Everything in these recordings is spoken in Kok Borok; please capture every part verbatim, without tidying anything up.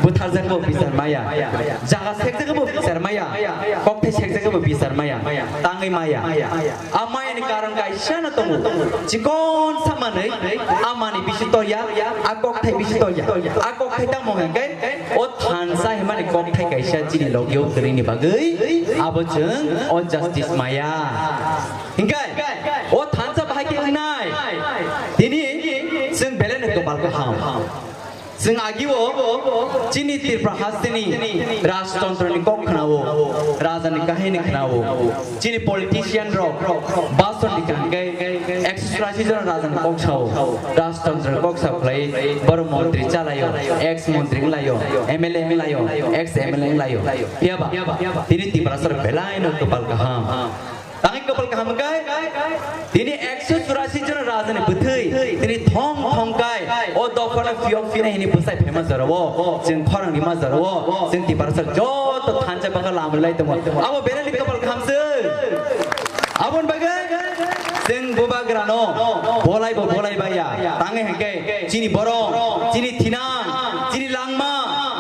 butharjakbo bichar maya, jaga sekjakbo bichar maya, kokthai sekjakbo bichar maya, tangwi maya. A mayani karon kaisa no tongo, chikon sa manwi a mani bisi toya, a kokthai bisi toya, a kokthai tamo hwnkhe o thansa himani kokthai kaisa chini logio kwrwini bagwi abo chwng o justice maya. Hinkhe o thansa bahai khe wngnai, tini chwng belai no kopal kaham. Chwng agio chini Tripura hasteni rajtontroni kok khnao, rajani kahini khnao, chini politician rok basoni kangkhe ekso churashi jon rajani kok sao, rajtontroni kok sao khlai borok montri chalaio, ex montri wnglaio, M L A wnglaio, ex M L A wnglaio. Phiyaba tini Tiprasa rok belai no kopal kaham. Tangwi kopal kaham kai, tini ekso churashi jon rajani bwthwi, tini thong thong kai, o dophano phiyok phina hini bwsai phema jorao, chwng khorang rima jorao, chwng Tiprasa joto thansa bangkha lamri lai tongo. Abo belai ni kopal kaham se. Aboni bagwi chwng bubagrano bolai bo bolai baya. Tangwi hwnkhe chini borok, chini thinang, chini langma,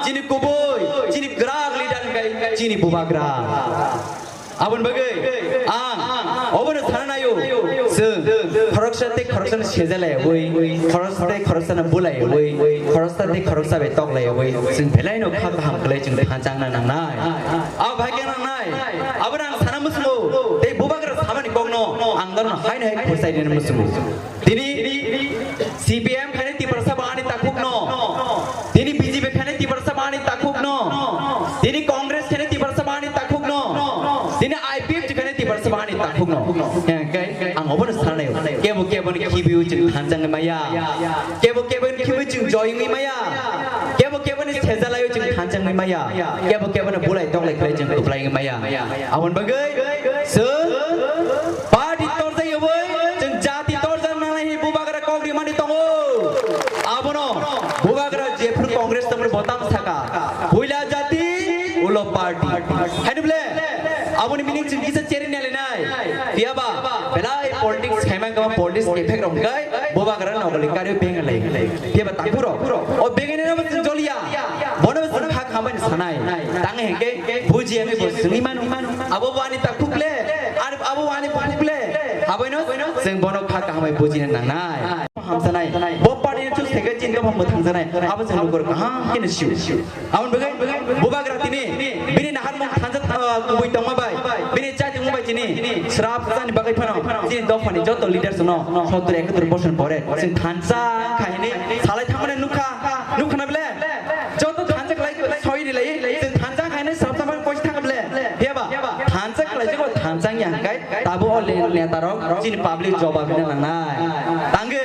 chini kubui, chini gwrak leader hwnkhe chini bubagra. Aboni bagwi ang obono sana naio, chwng khoroksa tei khoroksa no sejalaiwi, khoroksa tei khoroksa no bulaiwi, khoroksa tei khoroksa bai toklaiwi, chwng belai no kha kaham kwlai chwng thansa wngna nangnai. Abo bai khe nangnai, abono ang sana muchungo, tei bubagra samani kokno ang norokno haino hai khurchai rina muchungo. Tini C P M khainai Tiprasa bo ani takhukno. Tini B J P khainai Tiprasa bo ani takhukno. Tini Congress khainai Tiprasa bo ani takhukno. Tini I P F T khainai Tiprasa bo ani takhukno. Hwnkhe ang obono sanai. Kebo kebo ni khibiu chwng thansa wngwi maya. Kebo kebo ni khibiu chwng joy wngwi maya. Kebo kebo ni sejalaiu chwng thansa wngwi maya. Kebo kebo ni bulai toklai khlai chwng kwplai wngwi maya. Aboni bagwi chwng party torjak yawi, chwng jati torjak nangnai hi bubagra kok rimani tongo. Abono bubagra jephru Congress tongmani bo tamo saka, puila jati, ulo party. Haino bole, aboni meaning chwng kisa cheri nalinai. Phiyaba, belai politics khaimang kama politics effect rok hwnkhe bubagra nogoli kario bengalai. Phiyaba takhurok, o bengainai no chwng joliya. Bono chwng kha khambai sanai. Tangwi hwnkhe buji ani bo swngwi mano. Abo bo ani takhuk le, ar abo bo ani bukhuk le. Aboino chwng bono kha kahamai bujina nangnai. Hamsanai. Bo party ni chuk sege chin dophang bo thangsanai. Abo chwng lukur kaham khe no sio. Aboni bagwi bubagra tini bini naharmung thansa tha-, kubui tongma bai, bini chaitungma bai chini srap sani bagwi phano chini dophani joto leaders no sottor ekattor bosor pore chwng thansa khaini salai thangmani nukha, nukha na bele? Joto thansa khlai soi ri lai, chwng thansa khainai sab sama kosi thang ble. Phiyaba thansa khlai jabo thansa ya hwnkhe tabo o le-, neta rok chini public jobab rina nangnai. Tangwi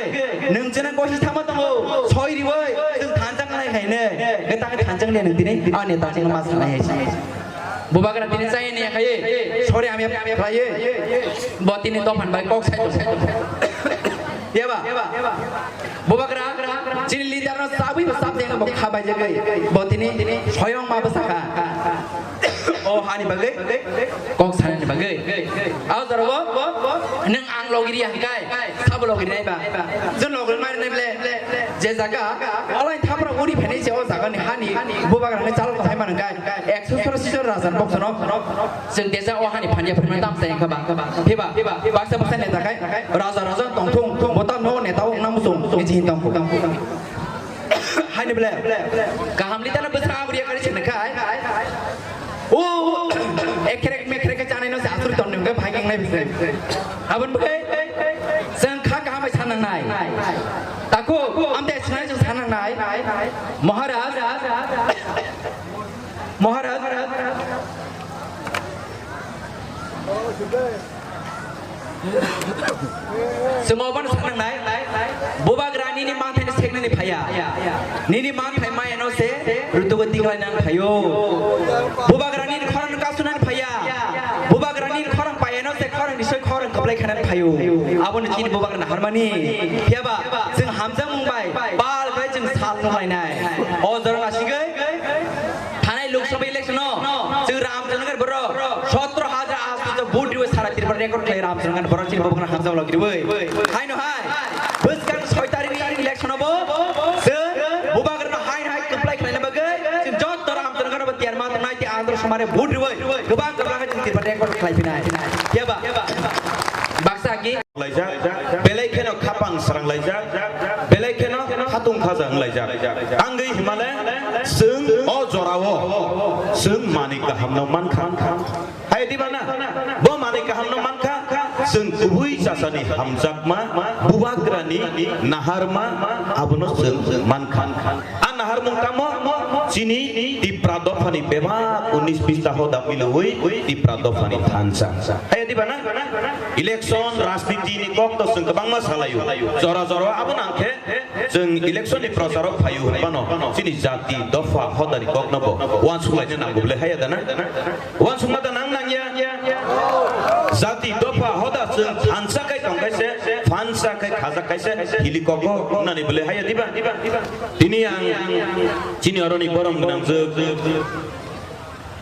nwng chwngno kosi thangma tongo, soi riwi chwng thansa khlai khainai. Hwnkhe tangwi thansa khlai nwng tini o neta chwngno ma sanai hai se. Bubagra tini chaya ni yakhai, sorry, ami khlaiwi. Bo tini dophan bai kok sai tongo. Yaba? Bubagra, chini leader no sabwi bo sab jeng bo kha bai jagwi. Bo tini soyong ma bwsakha. O hani bagwi, kok sanani bagwi. Aw jora bo, nwng ang logiri ya hwnkhe, sabo logiri nai ba. Jun logiri mari nai ble, je jaga, alai thapra uri phene se o jaga ni hani, bubagra ni chal ko hai man hwnkhe. Ekso sora sisor rajan boksono chwng teja o hani phanya phanya tam sai kha ba. Phiba baksa baksa neta khai raja raja tongthung botam no neta o nam sung niji hin tong. Haini ble kaham litana bwsa abri kari chwng khai. O ekrek mekrek chanai no asuri ton nungke bhai ngai bise. Abon bhai chwng kha kaham sanang nai. Taku amte sinai chwng sanang nai. Maharaj. Maharaj. Chwng obono sanang nai. Bubagra nini manthai ni seknani phaya. Nini manthai maya no se rutugo tiklai nang phayo. Bubagra nini khorang kasu nang phaya. Bubagra nini khorang paya no se khorang ni soi khorang kaplai khanan phayo. Aboni chini bubagra na harmani. Phiyaba chwng hamjak mung bai bal bai chwng sal nung lai nai. O jorong asigwi. Thanai Lok Sabha election no chwng Ramchandra Nagar borok sotro hajar asto vote riwi sara Tripura record khlai Ramchandra Nagar borok chini bubagra hamjak log riwi. Haino hai bwskang soi tarikh ni election no bo chwng bubagra no haino hai kwplai khlaina bagwi Mare vote riwi kwbang kwbang khe chwng Tipra ekbar khlai phinai. Phiya ba? Baksa ki? Laijak, belai kheno khapang srang laijak, belai kheno khatung khaja wng laijak. Tangwi himale chwng o jorao chwng manwi kahamno mankha. Hai diba na? Bo manwi kahamno mankha, chwng kubui chasani hamjakma, bubagrani naharma, abono chwng mankha. A naharmung tamo? Chini Tipra dophani bebak unis pista hoda milwi Tipra dophani thansa. Hai diba na? Election rajniti ni kok to chwng kwbangma salaio. Jora jora abo nang khe chwng election ni procharo phaio hinbano chini jati dopha hodani kokno bo uansuk laina nango bwle, haya da na? Uansukma da nang nangya? Jati dopha hoda chwng thansa khai tong khai se, phansa khai khajak khai se, hili kok bo nani bwle, haya diba? Tini ang chini oroni borom gwnangjwk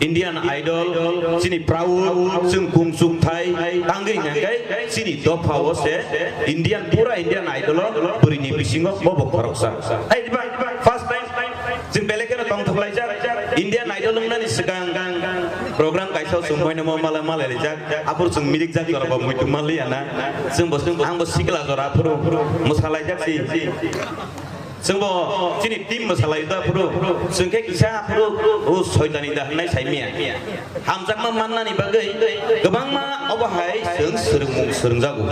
Indian Idol, chini proud, chwng kungsuk thai, tangwi hwnkhai, chini dopha o se, Indian, pura Indian Idol o bwrwini bisingo bobo khoroksa. Hai diba, first time, chwng belai kheno tongthok laijak, Indian Idol wngnani swkang, program kaisa o chwng boino mo mala mala laijak, aphuru chwng mirik jak jorabo muitu manliya na, chwngbo, chwngbo, angbo sikla jora aphuru mwsa laijak si. Chwngbo chini team mwsalai da phuru, chwng khe kisa phuru, o soitani da hwnwi saimiya. Hamjakma mannani bagwi kwbangma obo hai chwng swrwngmung swrwngjago.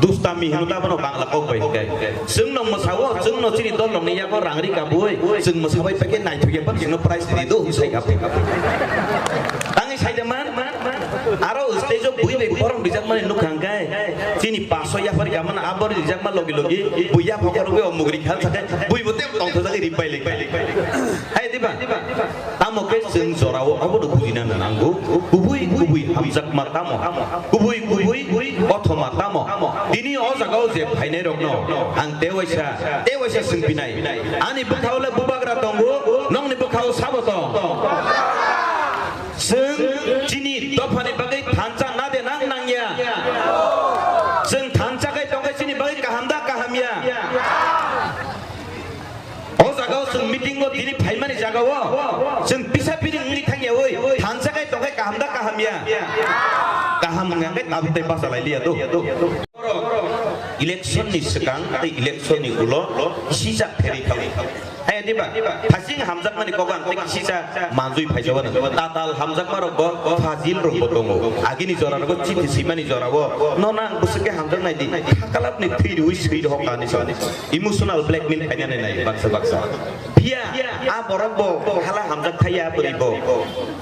Dustami hino da bono Bangla kok bai hwnkhe. Chwngno mwsao, chwngno chini dol rokni yago rang ri kabui, chwng mwsabai pekhe naithokya bak chwngno prize ridi do hwn sai kha. Tangwi saida man, aro stage o bui bai borom rijakmani nukha hwnkhe, chini paso yapar gamana abori rijakma logi logi, bui yapha khorogwi o mugri khan sakhe, bui bo tei tongthokjagwi ri bai lai kha. Hai diba? Tamo khe chwng jorao obono bujina nango, kubui kubui hamjakma tamo, kubui kubui othoma tamo. Tini o jagao je phainai rokno ang tewaisa, tewaisa swngpinai. Ani bwkhao le bubagra tongo, nokni bwkhao sabo tong? Chwng chini dophani bagwi thansa na de nang nangya? Chwng thansa khai tongkhe chini bagwi kaham da kaham ya? O jagao chwng meeting o tini phaimani jagao chwng pisa piring wngwi thangyawi thansa khai tongkhe kaham da kaham ya? Kaham wngya khe tabuk tei basa lai liya do. Election ni swkang tei election ni ulo sijak pherwi thango. Hai diba? Phasing hamjakmani kogo ang tei kisisa manjui phaijao nang. Tatal hamjakma rok bo fajil rok bo tongo. Agini jora rogo chithi simani jora o. Nono ang bwswk khe hamjak nai di. Khakalap ni thwi rwi swi rohok ani sa. Emotional blackmail khainani nai baksa baksa. Phiya a borok bo hala hamjak thaiya bwrwi bo.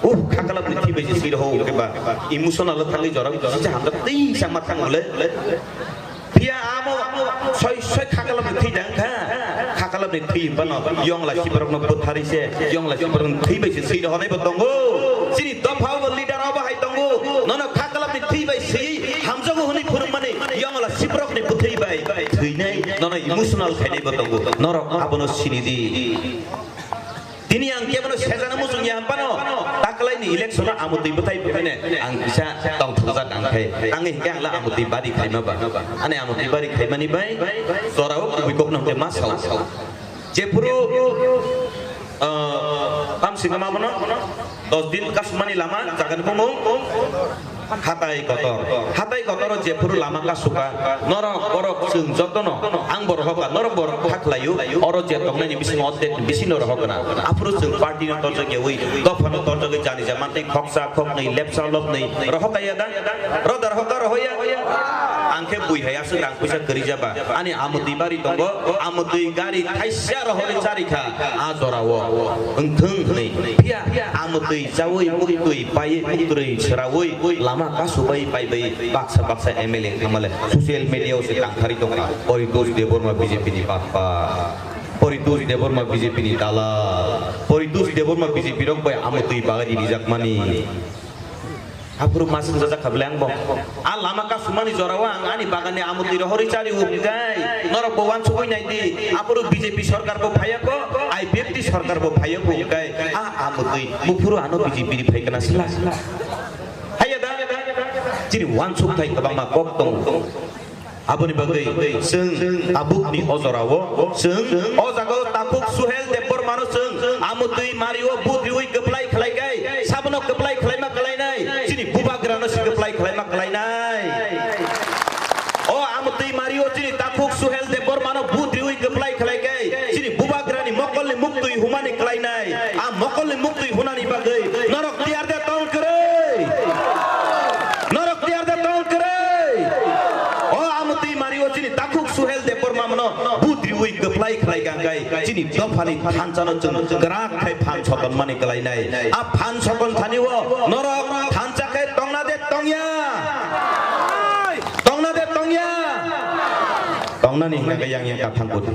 Uh, khakalap ni thwi bai se swi rohok khe ba. Emotional thangwi jora o kisisa hamjak tei sama thang bole. Phiya amo soi soi khakalap ni thwi dang kha. Khakalap ni thwi bano yongla sibrok no bwthari se, yongla sibrok ni thwi bai se swi honai bo tongo. Chini dopha o leader o bahai tongo. Nono khakalap ni thwi bai swi hamjago hwnwi phwrwngmani yongla sibrok ni bwthwi bai thwinai nono emotional khainai bo tongo. Norok abono sini di. Tini ang kebono sejana muchung ya hwnphano, taklaini election-o amotwi bwthai bwthaino ang kisa tongthokjak ang khe, tangwi hinkhe ang la amotwi bari khaima ba. Ani amotwi bari khaimani bai jorao kubui kokno hwnkhe ma sao. Jephuru, ah, tamsingma bono dos din kasumani lama jagani bumung. Hatai kotor, hatai kotoro jephuru lama kasuka, norok borok chwng jotono, ang bo rohokha, norok borok kha khlaio, oro je tongnaini bisingo ordek ni bisino rohokna. Aphuru chwng party no torjak yawi, dopha no torjagwi jani jama tei khoksa khoknwi lepsa lopnwi rohokha ya da? Roda rohokha rohoya? Ang khe bui hai aswk rang puisa kwrwi jaba. Ani amotwi bari tongo, amotwi gari thaisa rohorwi charikha a jorao. Wngthwng hwnwi phiya amotwi chawi muktwi paiwi muktrwi swrawi lama kasubai paibai baksa baksa M L A wngkha male social media o se tangthari tongkha. Paritosh Debbarma B J P ni bakpa, Paritosh Debbarma B J P ni dalal, Paritosh Debbarma B J P rok bai amotwi bagwi rijakmani. Aphuru ma swngjajak kha bwle ang bo. A lama kasumani jorao ang ani baganni amotwi rohorwi chari o hwnkhe norok bo uansugwi nai di. Aphuru B J P sorkar bo phaiya kho, I P F T sorkar bo phaiya kho hwnkhe a amotwi buphuru ano B J P ni phai kana sila. Haiya da? Chini uansuk thai kwbangma kok tongo. Aboni bagwi chwng tabukni o jorao chwng o jagao takhuk Suhel Debbarmano chwng amotwi mario but riwi kwplai khlai kai sabono kwplai muktwi hunani bagwi norok tiyar de tong kwrwi. Norok tiyar de tong kwrwi. O amutwi mario chini takhuk Suhel Debbarma mano budriwi kwplai khlai gangkai chini dophani thanchano chwng kwrak khai phan soton mani kwlainai. A phan soton thani o norok thancha khai tongna de tongya. Tongna de tongya. Tongnani hingka yang yang kathang kudi.